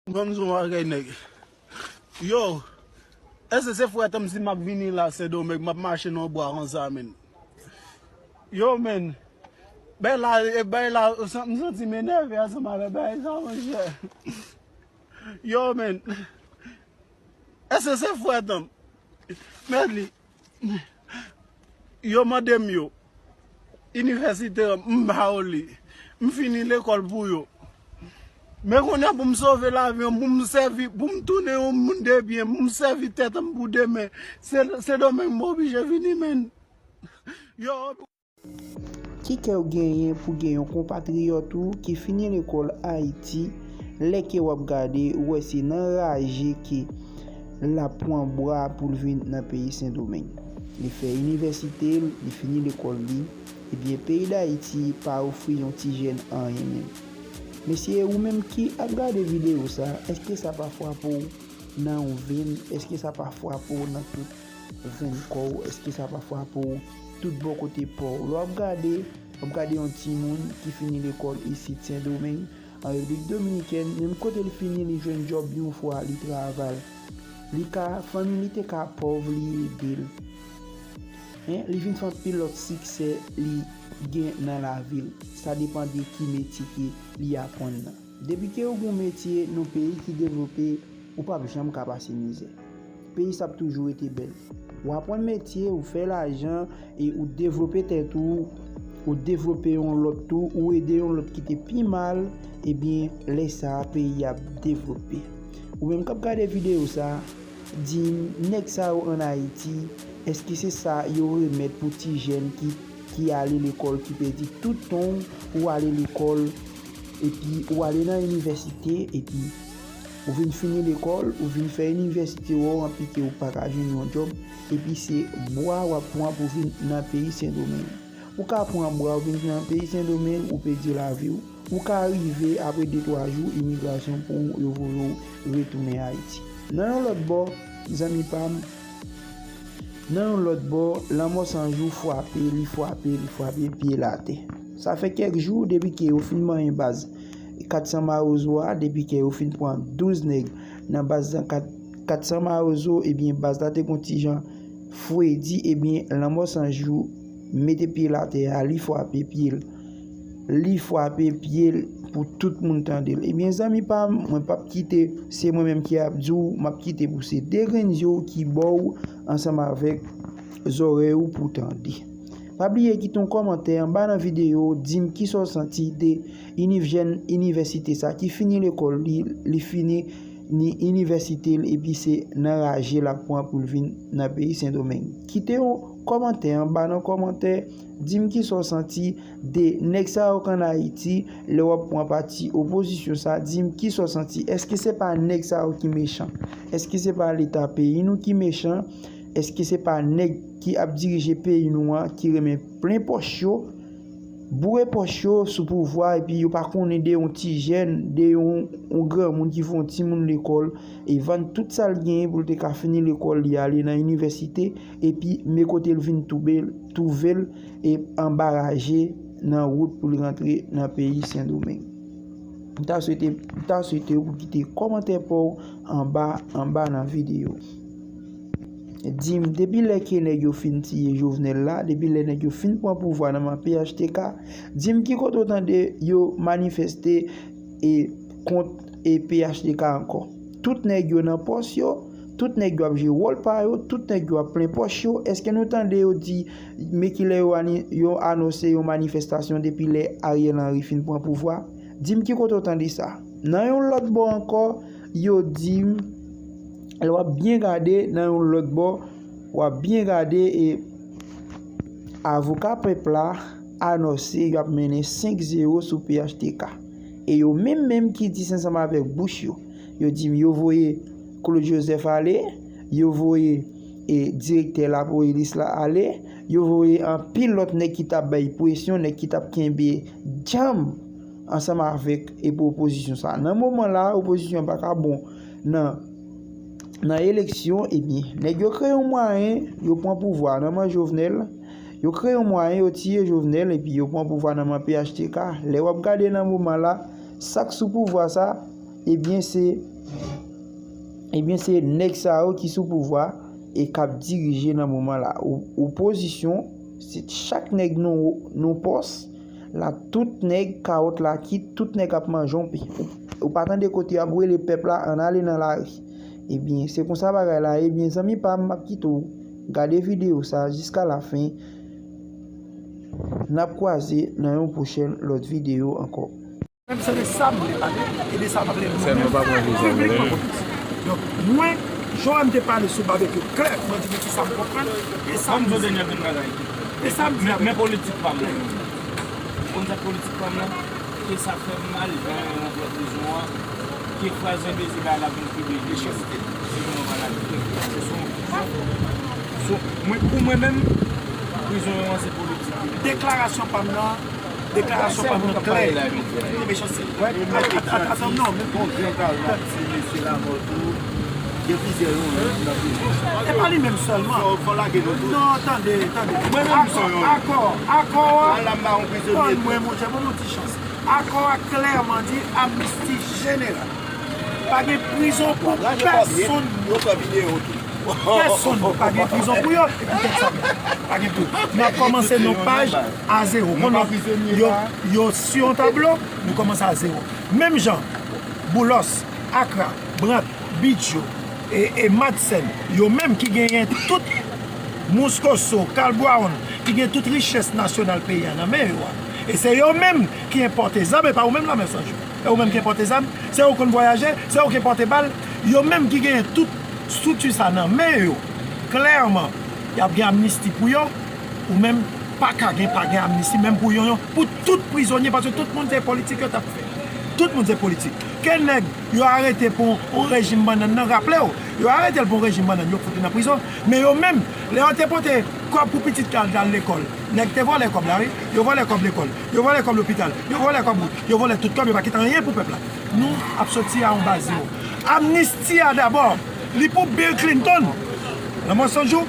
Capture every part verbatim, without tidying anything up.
Ban m di w yon bagay, nèg. Yo, èske se frè tanm si m ap vini la Sendomeng, m ap mache nan bwa konsa, menn? Yo, menn. Bay la, e bay la, m santi m enève ansanm avè bay sa, monchè. Yo, menn. Èske se frè tanm? Mèt li. Yo mande m yo. Inivèsite an, m ba yo li. M fini lekòl pou yo. Men kounye a pou m sove lavi an, pou m sèvi, pou m tounen yon moun de byen, pou m sèvi tèt an pou demen. Se, Sendomeng m oblije vini, menn. Yo. Ki kè w genyen pou gen yon konpatriyòt ou ki fini lekòl Ayiti, lè ke w ap gade, ou wè se nan raje ke l ap pran bra pou l vin nan peyi Sendomeng. Li fè inivèsite l, li fini lekòl li, ebyen peyi Dayiti pa ofri yon ti jèn anyen menm. Mesye, ou menm ki ap gade videyo sa, èske sa pa frape w nan yon venn? Èske sa pa frape w nan tout venn kò w? Èske sa pa frape w tout bò kote po w? Lè w ap gade, w ap gade yon timoun ki fini lekòl isit Sendomeng, an Repiblik Dominikèn, menm kote l fini, li jwenn djòb yon fwa, li travay. Li ka, fanmi li te ka pòv, li ede l. Hein, li vin fè anpil lòt siksè li gen nan lavi l. Sa depann de ki metye ke li aprann nan. Depi ke ou gen yon metye nan peyi ki devlope, ou p ap janm ka pase mizè. Peyi sa ap toujou rete bèl. Ou aprann metye, ou fè lajan, e ou devlope tèt ou, ou devlope yon lòt tou, ou ede yon lòt ki te pi mal, ebyen, lè sa a, peyi a ap devlope. Ou menm k ap gade videyo sa a, di m, nèg sa yo ann Ayiti, èske se sa yo remèt pou ti jèn ki, ki ale lekòl, ki pèdi tout tan w pou w ale lekòl, epi ou ale nan inivèsite, epi ou vin fini lekòl, ou vin fè inivèsite w, anpi ke ou pa ka jwenn yon djòb, epi se bwa w ap pran pou vin nan peyi Sendomeng. Ou ka pran bwa, ou vin nan peyi Sendomeng, ou pèdi lavi w. Ou ka rive apre de twa jou imigrasyon pou yo voye w retounen Ayiti. Nan yon lòt bò, zanmi pa m, nan yon lòt bò, lanmò san jou frape, li frape, li frape pye l atè. Sa fè kèk jou depi ke yo fin manyen baz kat san mawozo a, depi ke yo fin pran douz nèg nan baz lan kat, kat san mawozo, ebyen baz la te gon ti jan fredi, ebyen lanmò san jou mete pye l atè a, li frape pye l. Li frape pye l pou tout moun tande l. Ebyen, zanmi pa m, mwen p ap kite, se mwen menm ki ap di w, m ap kite pou se de grenn zye w ki bo w ansanm avèk zòrèy ou pou tande. Pa bliye kite yon kòmantè anba nan videyo, di m kisa w santi de inivjèn inivèsite sa ki fini lekòl li, li fini ni inivèsite l, epi se nan raje l ap pran pou l vin nan peyi Sendomeng. Kite yon kòmantè anba nan kòmantè, di m kisa w santi de nèg sa yo k ann Ayiti, lè w ap pran pati opozisyon sa, di m kisa w santi. Èske se pa nèg sa yo ki mechan? Èske se pa Leta peyi nou ki mechan? Èske se pa nèg ki ap dirije peyi nou an ki renmen plen pòch yo, boure pòch yo sou pouvwa, epi yo pa konnen de yon ti jèn, de yon, yon granmoun ki voye yon timoun lekòl e vann tout sa l genyen pou l te ka fini lekòl li, ale nan inivèsite, epi men kote l vin twouve l, twouve l e anba raje nan wout pou l rantre nan peyi Sendomeng. M ta swete, m ta swete w pou kite kòmantè pa w anba, anba nan videyo. Di m, depi lè ke nèg yo fin tiye Jovenel la, depi lè nèg yo fin pran pouvwa nan men P H T K, di m ki kote w tande yo manifeste e kont e P H T K ankò. Tout nèg yo nan pòs yo, tout nèg yo ap jwe wòl pa yo, tout nèg yo ap plen pòch yo. Èske nou tande yo di, men kilè yo ani-, yo anonse yon manifestasyon depi lè Ariel Henry fin pran pouvwa? Di m ki kote w tande sa. Nan yon lòt bò ankò, yo di m, lè w ap byen gade, nan yon lòt bò, w ap byen gade, e avoka pèp la anonse y ap mennen senk zewo sou P H T K. E yo menm menm ki di s ansanm avèk bouch yo. Yo di m yo voye Claude Joseph ale, yo voye, e, direktè lapolis la ale, yo voye anpil lòt nèg ki t ap bay presyon, nèg ki t ap kenbe djanm ansanm avèk, e, opozisyon sa. Nan moman la, opozisyon pa ka bon nan, nan eleksyon, ebyen, nèg yo kreye yon mwayen, yo pran pouvwa nan men Jovenel, yo kreye yon mwayen, yo tiye Jovenel, epi yo pran pouvwa nan men P H T K. Lè w ap gade nan moman la, sa k sou pouvwa sa, Ebyen, se, ebyen, se nèg sa yo ki sou pouvwa e k ap dirije nan moman la. O-, opozisyon, se chak nèg nou, nou pòs, la tout nèg kawòt la kit, tout nèg ap manje yon pe. Ou, ou pa tande kote y ap rele pèp la ann ale nan lari. Ebyen, se konsa bagay la ye. Ebyen, zanmi pa m, m ap kite w gade videyo sa jiska lafen. N ap kwaze nan yon pwochèn lòt videyo ankò. Menm se de sa m vle pale, e de sa m vle montre piblikman. Donk, mwen, jan m te pale sou babekyou klè, mwen di men ki sa m konprann, e sa m di. E sa m di. Men, men politik pa m nan. Ou konn sa k politik pa m nan? Ke sa fè m mal, jan yo rantre prizon an, ke fraz enbesil la la vin kriye, mechanste. Se pou mwen pa la. Se sou, sou, mwen, pou mwen menm, prizon an se politik. Deklarasyon pa m nan, deklarasyon pa m nan klè. Mechanste. Atan, atan, non, men bon, gen kal nan ti mesye la mò tou. Gen plizyè yon nan prizon. E pa li menm sèlman. Fò, fò lage nou tou. Non, tande, tande. Mwen menm akò, akò, akò a. Tann mwen, monchè, ban m yon ti chans. Akò a klèman di amnisti jeneral. Pa gen prizon pou pèsonn. Yo fè videyo tou. Pèsonn pa gen prizon pou yo. E poutèt sa menm, pa gen prizon. N ap kòmanse yon paj a zewo. Konn yo, yo sou yon tablo, nou kòmanse a zewo. Menm jan, Boulos, Akra, Brandt, Bidjo, e, e Madsen, yo menm ki genyen tout Mouskoso, Carl Brown, ki gen tout richès nasyonal peyi a nan men yo a. E se yo menm ki enpòte zam, e pa ou menm Lanmè San Jou. E ou menm ki enpòte zam, se ou konn vwayaje, se ou ki enpòte bal, yo menm ki genyen tout estrikti sa nan men yo. Klèman, y ap gen amnisti pou yo, ou menm pa ka gen, pa gen amnisti, menm pou yo, yo, pou tout prizonye, paske tout moun se politik yo t ap fè. Tout moun se politik. Ke nèg yo arete pou yon rejim bannann nan, raple w, yo arete l pou yon rejim bannann, yo fout li nan prizon. Men yo menm, lè yo te pote kòb pou pitit la al lekòl, nèg te vòlè kòb la, wi. Yo vòlè kòb lekòl, yo vòlè kòb lopital, yo vòlè kòb wout, yo vòlè tout kòb, yo pa kite anyen pou pèp la. Nou ap soti a yon baz zewo. Amnisti a dabò, li pou Bill Clinton. Lanmò San Jou,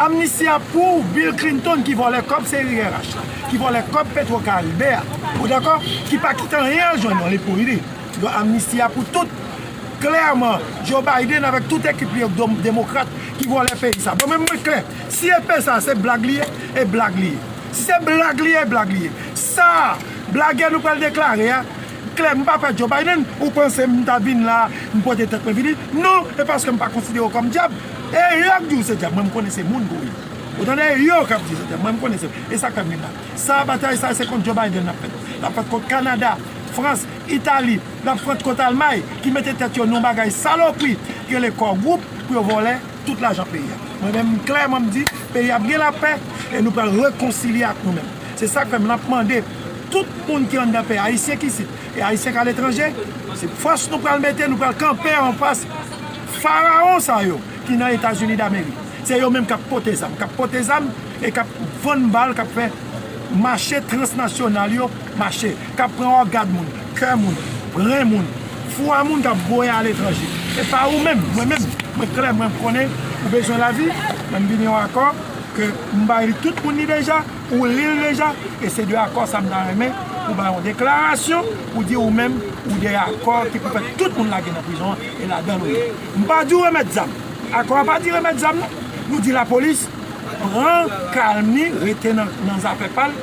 amnisti a pou Bill Clinton ki vòlè kòb seri R H la, ki vòlè kòb Petro Caribe a. Ou dakò? Ki pa kite anyen al jwenn yo, li pou li. Donk, amnisti a pou tout. Klèman, Joe Biden avèk tout ekip li yo, dom-, demokrat, ki vòlè peyi sa. Bon, men mwen klè, si e pe sa se blag li ye, e blag li ye. Si se blag li ye, e blag li ye. Sa, blagè nou pral deklare a, klè, m pa pè Joe Biden, ou panse m ta vin la, m pote tèt mwen vini? Non, e paske m pa konsidere w kòm dyab. E yo k di w se dyab, mwen m konnen se moun pou w ye. Ou tande, e yo k ap di se dyab, mwen m konnen se, e sa k fè m vin la. Sa, batay sa, se kont Joe Biden l ap fèt. L ap fèt kont Kanada, Frans, Itali, l ap fèt kont Almay, ki mete tèt yo nan yon bagay salopri, ki rele Core Group, pou yo vòlè tout lajan peyi a. Mwen menm, klèman, m di, peyi a ap gen lapè, e nou pral rekonsilye ak nou menm. Se sa k fè m ap mande tout moun ki anndan peyi, Ayisyen ki isit, e Ayisyen k aletranje, se fòs nou pral mete, nou pral kanpe anfas farawon sa yo ki nan Etazini Damerik. Se yo menm k ap pote zam, k ap pote zam e k ap vann bal, k ap fè mache transnasyonal yo mache, k ap pran ògàn moun, kè moun, ren moun, fwa moun k ap voye aletranje. E pa ou menm, mwen menm, mwen klè, mwen konnen ou bezwen lavi, mwen m vin yon akò ke m bay li tout moun li deja, ou li l deja, e se de akò sa m ta renmen pou bay yon deklarasyon, pou di ou menm, ou de akò ki pou fè tout moun lage nan prizon an, e ladan l ou ye. M pa di w remèt zam. Akò a pa di remèt zam non. Nou di lapolis pran kalm li, rete nan, nan zafè pa l,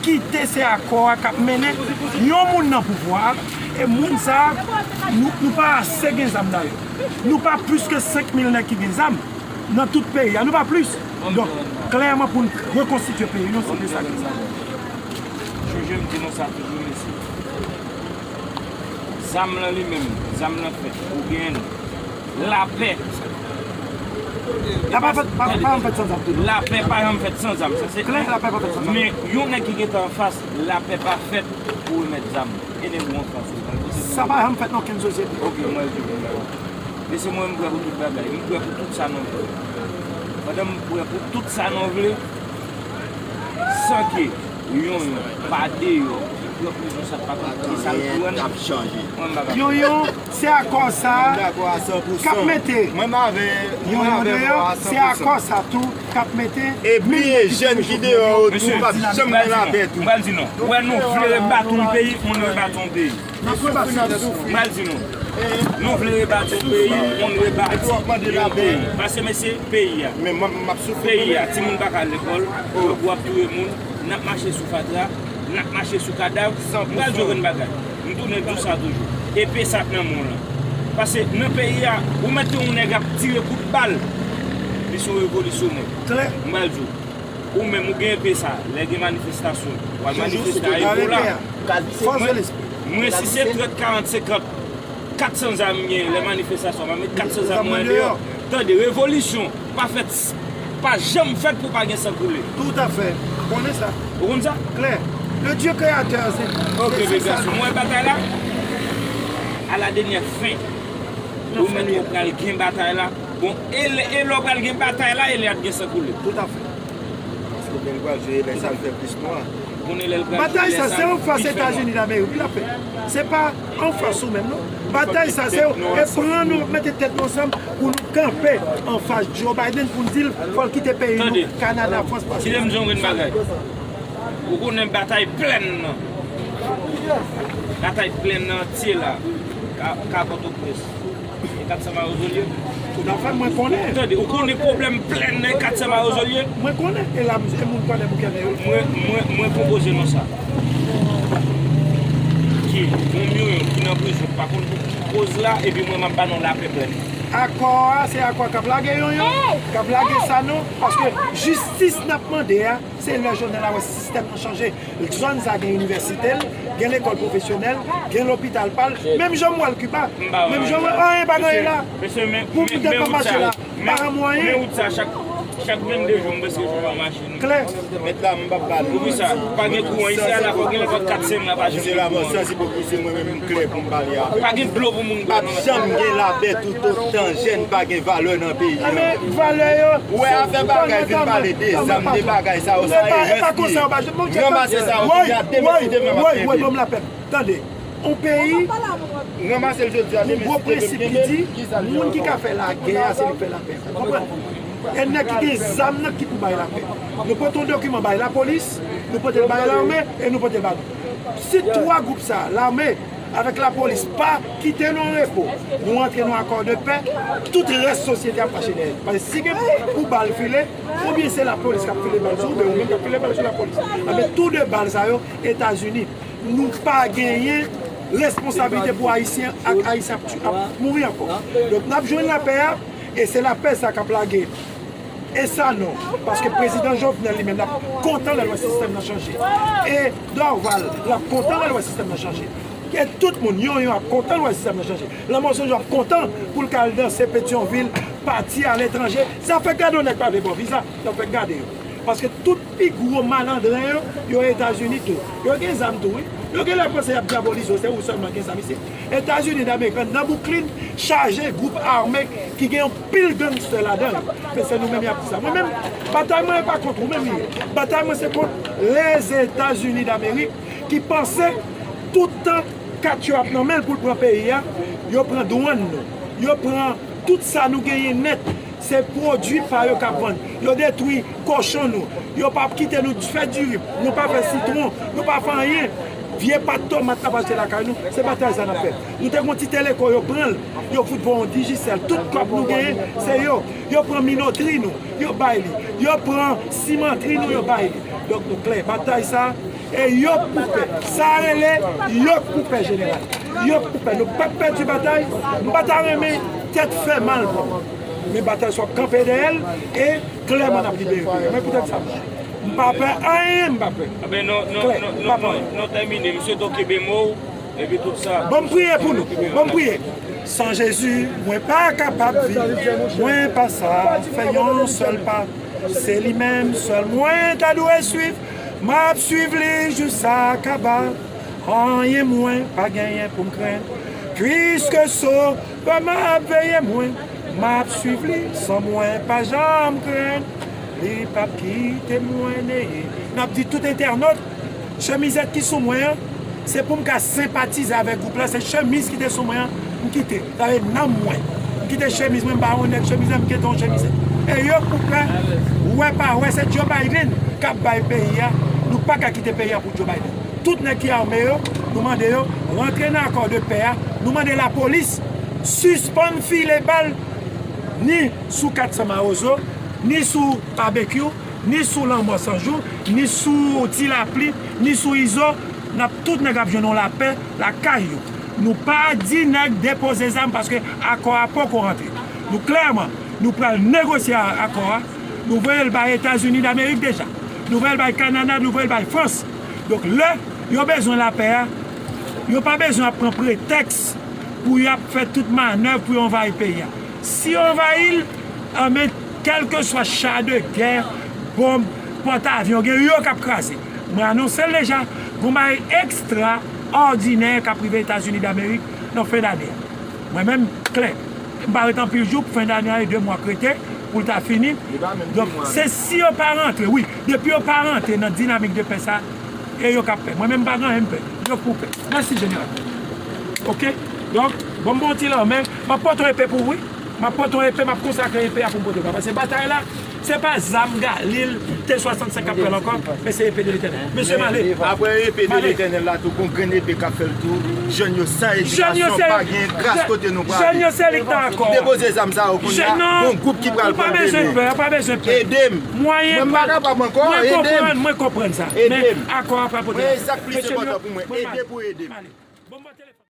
kite se akò a k ap mennen yon moun nan pouvwa a, e moun sa a, nou, nou pa ase gen zam dayè. Nou pa plis ke senk mil nèg ki gen zam nan tout peyi a, nou pa plis. Donk, klèman pou n rekonstitye peyi nou, se de sa ki sa. Chonje m di nou sa toujou, mesye. Zam lan li menm, zam lan fèt, ou genyen l. Lapè. Lapè pa fèt, pa, pa janm fèt san zam tou. Lapè pa janm fèt san zam, sa se klè, lapè pa fèt san zam. Men yon nèg ki gentan anfas, lapè pa fèt pou remèt zam. E nèg ou anfas ou pral pote zam. Sa pa janm fèt nan okenn sosyete. Ok, mwen di w. Mesye, mwen, m prè pou tout bagay. M prè pou tout sa nou vle. Pandan m prè pou tout sa nou vle, san ke yon, yon pa deyò, Yon, yon, se akò sa k ap mete. Yon, yon deyò, se akò sa tou k ap mete. Epi jèn ki deyò yo tou p ap janm gen lapè tou. M pral di non. Ou wè, nou vle rebati yon peyi, moun rebati yon peyi. M pral di nou, nou vle rebati yon peyi, moun rebati yon peyi. Paske mesye, peyi a, peyi a, timoun pa ka al lekòl, grangou ap touye moun, n ap mache sou fatra, n ap mache sou kadav. M pral di w yon bagay, m tounen di w sa toujou. Epe sa k nan men w lan. Paske nan peyi a, ou mèt gen yon nèg ap tire kout bal, li se yon revolisyonè. M pral di w. Ou menm, ou gen epe sa, lè gen manifestasyon, w al manifeste a epe w la. Mwen, mwen, si se trant, karant, senkant, kat san zam m genyen, lè manifestasyon, m ap met kat san zam mwen deyò. Tande, revolisyon pa fèt, pa janm fèt pou pa gen san koule. Toutafè. Ou konnen sa? Ou konn sa? Klè. Le Dieu créateur, se... Ok, se sa. Mwen, batay la, a la dènyè fen, ou mèt ou pral gen batay la. Bon, e lè, e lè w pral gen batay la, e lè ap gen san koule. Toutafè. Paske lè l pral jwe, lè sa l fè plis nwa. Batay sa, se anfas Etazini Damerik wi l ap fèt. Se pa anfas ou menm, non. Batay sa, se e pran nou, mete tèt nou ansanm pou nou kanpe anfas Joe Biden pou n di l fò l kite peyi nou, Kanada, Frans, pase. Kite m di w yon grenn bagay. Ou konnen batay plèn nan. Batay plèn nan antye la. Ka, ka Pòtoprens. E kat san mawozolye. Toutafè, mwen konnen. Tande, ou konnen pwoblèm plèn nan e kat san mawozolye? Mwen konnen. E la, e moun konnen pou kèmè yo. Mwen, mwen, mwen pwopoze nou sa. Ki, yon milyon ki nan prizon, pa konn pou ki koz la, epi mwen m ap ba nou lapè plèn. Akò a, se akò k ap lage Yonyon, k ap lage Sanon, paske jistis n ap mande a, se lè Jovenel la wè sistèm nan chanje. Zòn sa gen inivèsite l, gen lekòl pwofesyonèl, gen lopital pa l. Menm jan m wè l Kiba, menm jan m wè anyen pa gen anyen la. Pou m te pa mache la, pa gen mwayen. Men wout sa, chak, chak vennde jou, m prèske jou pa mache. Klè. Mèt la, m p ap pale. Poukisa? Pa gen kouran isi a la, fò gen lè fò kat senk mwa pa janm gen kouran. Sans ipokrizi, mwen menm m klè pou m pale a. Pa gen dlo pou moun bwè. P ap janm gen lapè toutotan jèn pa gen valè nan peyi a. Valè yo. Ou wè afè bagay vin pale de zam, de bagay sa yo, sa e rans li ye. Ranmase sa yo, kounye a demen si demen m ap kenbe. Tande, yon peyi, yon gwo prensip ki di, moun ki ka fè lagè a, se li k fè lapè. Konprann? E nèg ki gen zam nan ki pou bay lapè. Nou pote yon dokiman bay lapolis, nou pote l bay lame, e nou pote l ba nou. Si twa gwoup sa, lame avèk lapolis, pa kite nou an repo, nou antre nan akò de pè, tout rès sosyete ap mache dèyè. Paske si gen pou bal file, oubyen se lapolis k ap file bal sou ou, oubyen ou menm k ap file bal sou lapolis. Anben, tou de bal sa yo, Etazini. Nou pa genyen responsablite pou Ayisyen ak Ayisyen ap, ap mouri ankò. Donk, n ap jwenn lapè a, e se lapè sa k ap lage. E Sanon, paske prezidan Jovenel li menm, l ap kontan lè l wè sistèm nan chanje. E Dorval, l ap kontan lè l wè sistèm nan chanje. E tout moun, Yonyon ap kontan lè l wè sistèm nan chanje. Lanmò Sonjou ap kontan pou l ka al danse Petyonvil, pati aletranje. Sa fè gade yon nèg pa vle ba w viza, sa fè gade yo. Paske tout pi gwo malandren yo, yo Etazini tou. Yo gen zam tou, wi. Yo genlè panse y ap dyabolize w, se ou sèlman gen zam isit. Etazini Damerik nan Brooklyn chaje gwoup ame ki gen yon pil gangstè ladan yo. Men se nou menm y ap di sa. Mwen menm, batay mwen pa kont ou menm li ye. Batay mwen se kont Lèzetazini Damerik ki panse tout tan kat yo ap nan men l pou l pran peyi a, yo pran dwàn nou. Yo pran tout sa nou genyen nèt. Se pwodui pa yo k ap vann. Yo detwi kochon nou. Yo p ap kite nou fè diri. Nou pa fè sitwon. Nou pa fè anyen. Vye pat tomat n ap achte lakay nou. Se batay sa n ap fè. Nou te gon ti teleko, yo pran l. Yo fout voye yon Digicel. Tout kòb nou genyen, se yo. Yo pran minotri nou. Yo bay li. Yo pran simantri nou, yo bay li. Donk nou klè. Batay sa, e yo k pou pè. Sa rele yo k pou pè, jeneral. Yo k pou pè. Nou p ap pèdi batay. M pa ta renmen tèt fè mal pou mwen. Men batay sa w ap kanpe dèyè l e klèman n ap libere peyi a. Men poutèt sa, m pa pè anyen, m pa pè. Klè, m pa pè anyen. Nou tèmine. M swete w kenbe mo w epi tout sa. Ban m priye pou nou. Ban m priye. San Jezi, mwen pa kapab viv. Mwen pa sa fè yon sèl pa. Se li menm sèl mwen ta dwe swiv. M ap swiv li jis a kaba. Anyen mwen pa genyen pou m krenn. Piske Sovè m ap veye mwen. M ap swiv li san mwen pa janm krenn. Li p ap kite mwen neye. N ap di tout entènot, chemizèt ki sou mwen an, Se pou m ka senpatize avèk gwoup la, se chemiz ki te sou mwen an, m kite. Sa vle nanm mwen. M kite chemiz mwen, m pa yon nèg chemiz la, m kite yon chemiz. E yo pou pè, wè pa wè, se Joe Biden k ap bay peyi a. Nou pa ka kite peyi a pou Joe Biden. Tout nèg ki ame yo, nou mande yo rantre nan akò de pè a. Nou mande lapolis sispann file bal ni sou kat san Mawozo, ni sou Babekyou, ni sou Lanmò San Jou, ni sou Ti Lapli, ni sou Izo. N ap tout nèg ap jwenn yon lapè lakay yo. Nou pa di nèg depoze zam paske akò a poko rantre. Nou klèman, nou pral negosye a- akò a. Nou voye l bay Etazini Damerik deja. Nou voye l bay Kanada, nou voye l bay Frans. Donk lè yo bezwen lapè a, yo pa bezwen ap pran pretèks pou y ap fè tout manèv pou yo anvayi peyi a. Si yo anvayi l, anben, kèlkeswa cha de gè, bonm, pòtavyon, gen yo k ap kraze. Mwen anonse l deja, gon bagay ekstraòdinè k ap rive Etazini Damerik nan fen dane a. Mwen menm, klè. M pa ret anpil jou, fen dane a e de mwa k rete pou l ta fini. Donk, se si yo pa rantre, wi. Depi yo pa rantre nan dinamik de pè sa, e yo k ap pè. Mwen menm, m pa gen anyen m pè. Yo pou pè. Mèsi, jeneral. Oke? Donk, bon, m bon ti lanmen. M ap pote yon epe pou ou, wi. M ap pote yon epe, m ap konsakre epe a pou m pote ba. Paske batay la, se pa zam Galil, T swasannsenk k ap fè l ankò, men se epe de Letènèl. Mesye, m ale. Apre epe de Letènèl la tou, gon grenn epe k ap fè l tou. Jèn yo san edikasyon, pa gen gras kote nou prale. Jèn yo se li k nan akò a. Depoze zam sa yo kounye a, gon gwoup ki pral pran demen. Ou pa bezwen pè, ou pa bezwen pè. Ede m. Mwen pa kapab ankò, ede m. Mwen konprann, mwen konprann sa. Men akò a pral pote. Mwen, sa k plis enpòtan pou mwen, ede pou ede m.